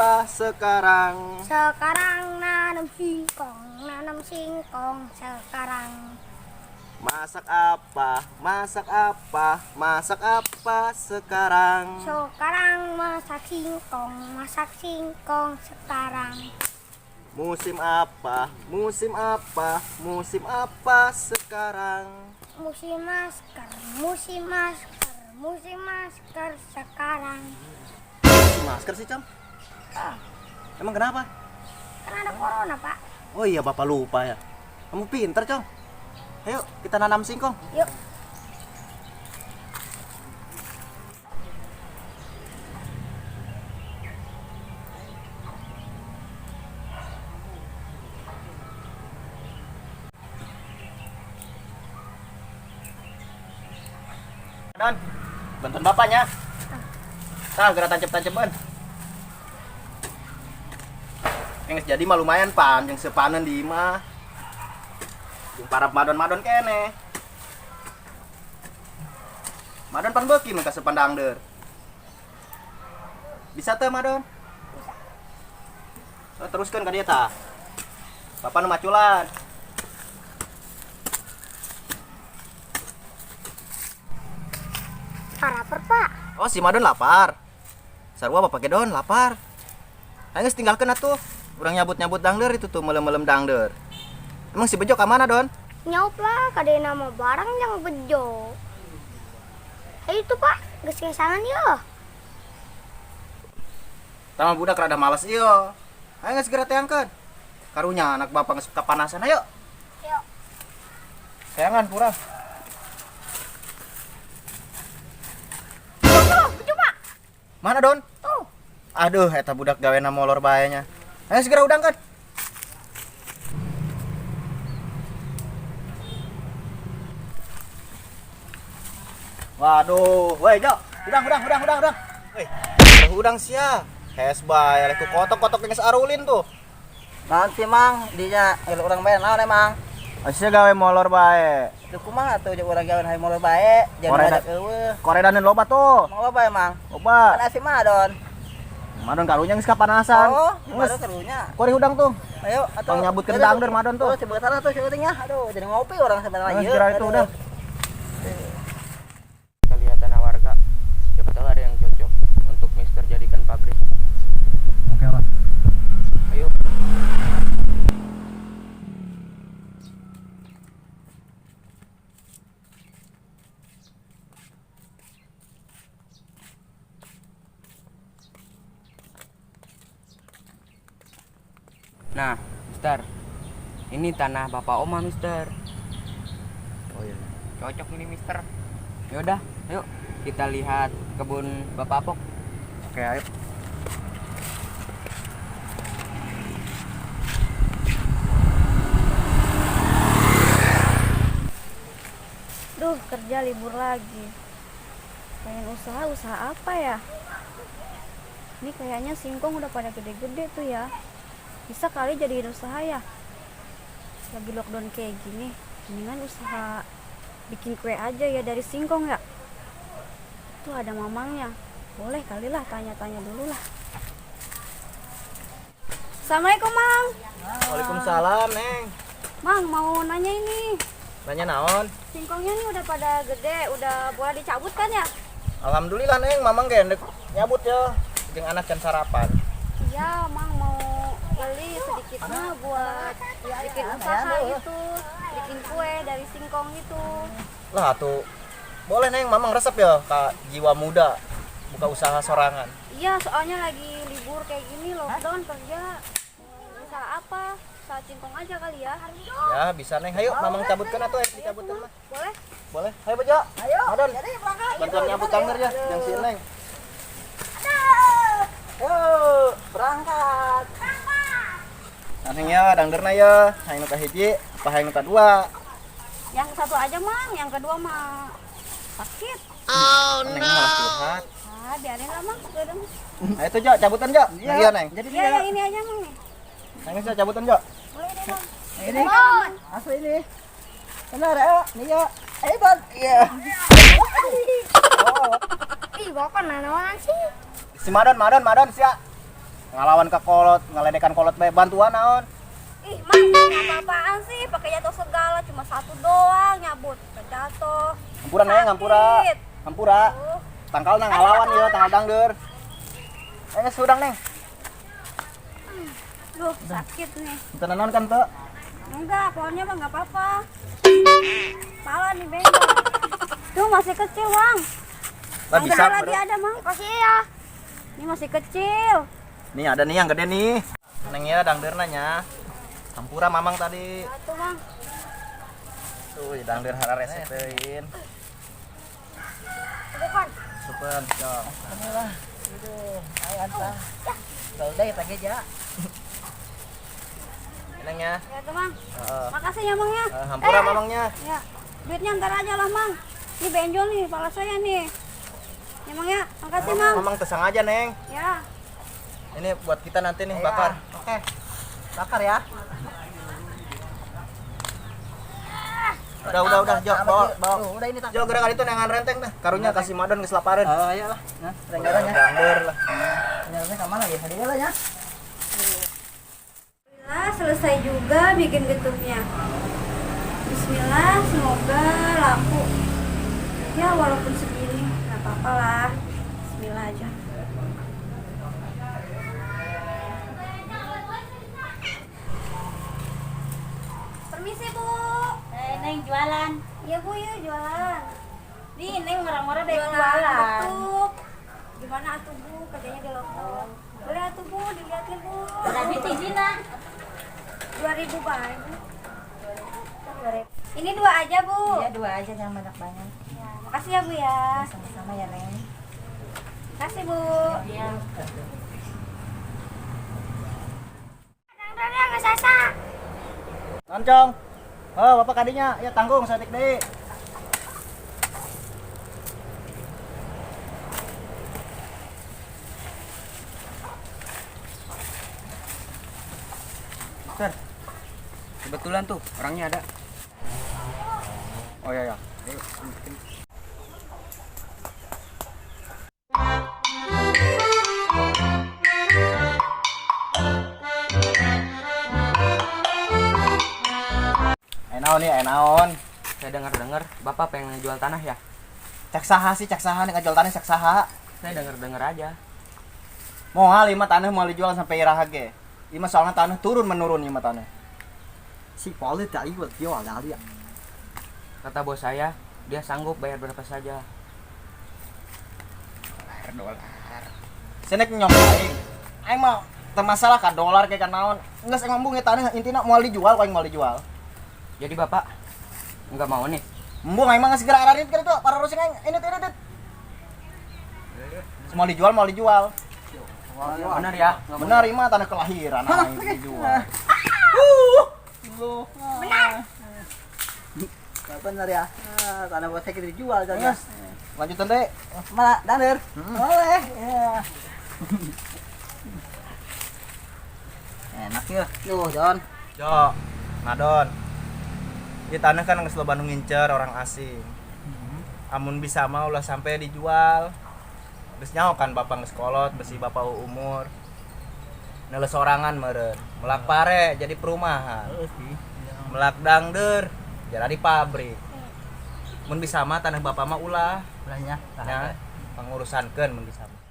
apa sekarang? Sekarang nanam singkong sekarang. Masak apa? Masak apa? Masak apa sekarang? Sekarang masak singkong sekarang. Musim apa? Musim apa? Musim apa sekarang? Musim masker, musim masker, musim masker sekarang. Musim masker sih, Cong. Emang kenapa? Kan ada corona, Pak. Oh iya, Bapak lupa ya. Kamu pinter, Cong. Ayo, kita nanam singkong. Yuk. Don, bantuan bapaknya. Tah, geura tancep-tancepan. Yang jadi mah lumayan pan, yang sepanen di imah. Jeung para madon-madon kene. Madon pan beuki mun ka sepandang deur. Bisa teu madon? Bisa. Oh, teruskan ka dieu tah. Bapak nu maculan. Lapar, Pak. Oh, si Madon lapar. Sarua bapak ge Don lapar. Ayo geus tinggalkeun atuh. Urang nyabut-nyabut dangder itu tuh melem-melem dangder. Emang si Bejo ka mana, Don? Nyaup lah, kada nama barang yang Bejo. Ayo itu, Pak. Geus ngesangan yo. Tama budak rada males ieu. Ayo geus segera teangkeun. Karunya anak bapak geus kapanasan, ayo. Yuk. Sayangan pura. Tuh, Bejo, Pak. Mana, Don? Tuh. Aduh, eta budak gawena molor bae nya. Ayo segera udangkeun. Waduh, woi, Jo. Udang, udang, udang, udang, udang. Woi, udang sia. Hes bae, ku kotok-kotok geus arulin tuh. Naon sih Mang, dinya elok urang bae naon emang? Sia gawe molor bae. Duh kumaha tuh jeung urang gawe hayu molor bae, jangan Koreda. banyak eueuh. Koredaneun loba tuh. Mang loba emang. Loba. Kan asih madon. Madon karunya geus kapanasan. Oh, Geus. madon karunya. Kori udang tuh. Ayo atuh. Tong nyabutkeun dangder madon tuh. Tuh sebelah sana tuh syuting nya. Aduh, jadi ngopi orang sebenarnya Ayo, segera itu udah. Kita lihat tanah warga. Siapa tahu ada yang cocok untuk Mister jadikan pabrik. Oke lah. Ayo. Nah, Mister, ini tanah Bapak Oma, Mister. Oh iya. Cocok ini, Mister. Yaudah, yuk kita lihat kebun Bapak Apok. Oke, ayo. Duh, kerja libur lagi. Pengen usaha, usaha apa ya? Ini kayaknya singkong udah pada gede-gede tuh ya. Bisa kali jadiin usaha ya. Lagi lockdown kayak gini, mendingan usaha bikin kue aja ya dari singkong ya. Tuh ada mamangnya. Boleh kali lah tanya-tanya dulu lah. Assalamualaikum, Mang. Waalaikumsalam, Neng. Mang, mau nanya ini. Nanya naon? Singkongnya nih udah pada gede, udah boleh dicabut kan ya? Alhamdulillah, Neng, mamang ge ndek nyabut ya. Jeung anak can sarapan. Iya, Mang mau beli sedikit mah buat bikin usaha gitu, bikin kue dari singkong itu. Lah tuh. Boleh, Neng, mamang resep ya ka jiwa muda buka usaha sorangan. Iya, soalnya lagi libur kayak gini, lockdown kerja. Usaha apa? Usaha singkong aja kali ya. Ya, bisa, Neng. Ayo, mamang cabutkeun atuh, ayo dicabutkeun mah. Boleh? Boleh. Ayo, Bejo. Ayo. Madon. Jadi berangkat. Bantuan nyabut dangder ya, jeung si Neng. Ayo, berangkat. Nah, Neng ya, dangderna ya. Hayang nu kahiji, apa hayang nu kadua? Yang satu aja, Mang. Yang kedua mah sakit. Oh, Neng malah curhat. Ah, biarin lah, Mang. Biarin. Ayo tuh, Jo, cabutan, Jo. Nah, iya, Neng. Jadi Iya, yang ini aja, Mang nih. Neng, Jo, cabutan, Jo. Boleh deh, Mang. Ini. Asli ini. Benar, ayo. Nih ya. Ayo, Bang. Iya. Ih, Bapak nanaonan sih? Si Madon, Madon, Madon sia. Ngalawan ke kolot, ngaledekan kolot bae bantuan naon. Ih, Mang, apa-apaan sih? Pakai jatuh segala, cuma satu doang nyabut, jatuh. Hampura Neng, hampura. Sakit. Hampura. Tuh. Tangkalna ngalawan ieu, tangkal dangdeur. Geus hudang Neng. Duh, sakit nih. Teu naon kan teu? Enggak, pohonnya mah enggak apa-apa. Pala nih bengkok. Tuh masih kecil, Bang. Lah Yang bisa. gede lagi ada, Mang. Kasih ya. Ini masih kecil. Nih ada nih yang gede nih. Neng ya dangdeurna nya. Hampura Mamang tadi. Satu, Mang. Tuh, dangdeur hararese teuing. Bukan. Supen, cong. Inilah. Aduh, ayo anta. Kalau deh pakai ja. Neng ya. Ya tuh, Mang. Heeh. Makasih ya, Mang ya. Hampura Mamangnya. Ya, duitnya ntar aja lah, Mang. Ini benjol nih, pala saya nih. Ya, Mang ya. Makasih, Mang. Mamang teu sengaja, Neng. Ya. Ini buat kita nanti nih Iya. bakar. Oke. Bakar ya. Udah, Jo, bawa, bawa. Tuh, udah ini tak. Jo, gerak itu nengan renteng dah. Karunya kasih madon geus lapareun. Oh, iya lah. Nah, renggarannya. Dangdeur lah. Renggarannya ke mana ya? Hadiah lah ya. Alhamdulillah selesai juga bikin getupnya. Bismillah, semoga laku. Ya walaupun segini, nggak apa-apa lah. Bismillah aja. Permisi Bu. Neng jualan. Iya Bu ya jualan. Di Neng marah-marah deh Jualan jualan. getuk. Gimana atuh Bu kerjanya di lontong? Boleh atuh Bu dilihatin Bu. Tadi tijina. 2000 Pak. Bu. Ini dua aja Bu. Iya dua aja jangan banyak-banyak. Ya, makasih ya Bu ya. Sama-sama ya Neng. Makasih Bu. Iya. Dangdurnya nggak sasa. Noncong. Oh, bapak kadinya, ya tanggung saeutik deui. Sir, kebetulan tuh orangnya ada. Oh iya ya. Ayo, masukin. Aya naon nih, aya naon? Saya dengar-dengar bapak pengen jual tanah ya? Cak saha sih, cak saha nih ngajual tanah cak saha. Saya dengar-dengar aja. Moal ieu mah tanah moal dijual sampai iraha ge. Ieu mah soalnya tanah turun menurun ieu mah tanah. Si Paul tadi buat jual dari ya. Kata bos saya, dia sanggup bayar berapa saja. Dolar. Senek nyong aing. Aing mah teu masalah ka dolar kayak ka naon. Geus aing embung tanah intina moal dijual, ku aing moal dijual. Jadi bapak nggak mau nih? Embung aing mah geus geura ararit ka ditu, para rusing aing ini ini. Semua dijual, mau dijual. Benar ya? Nggak mau. Benar ieu mah tanah kelahiran aing dijual. Benar. Benar ya. Ah, tanah buat saya kita dijual jangan. Geus. Lanjutan deh. Mana daner? Boleh. Ya. Enak ya. Tuh, Don. Jo, Madon. Di tanah kan geus loba nu ngincer orang asing. Amun bisa mah ulah sampai dijual. Geus nyaho kan bapak geus kolot, besi bapak umur. Neles sorangan meureun. Melak pare jadi perumahan. Melak dangdeur jadi pabrik. Mun bisa mah tanah bapak mah ulah. Ulahnya. Ya, pangurusankeun mun bisa mah.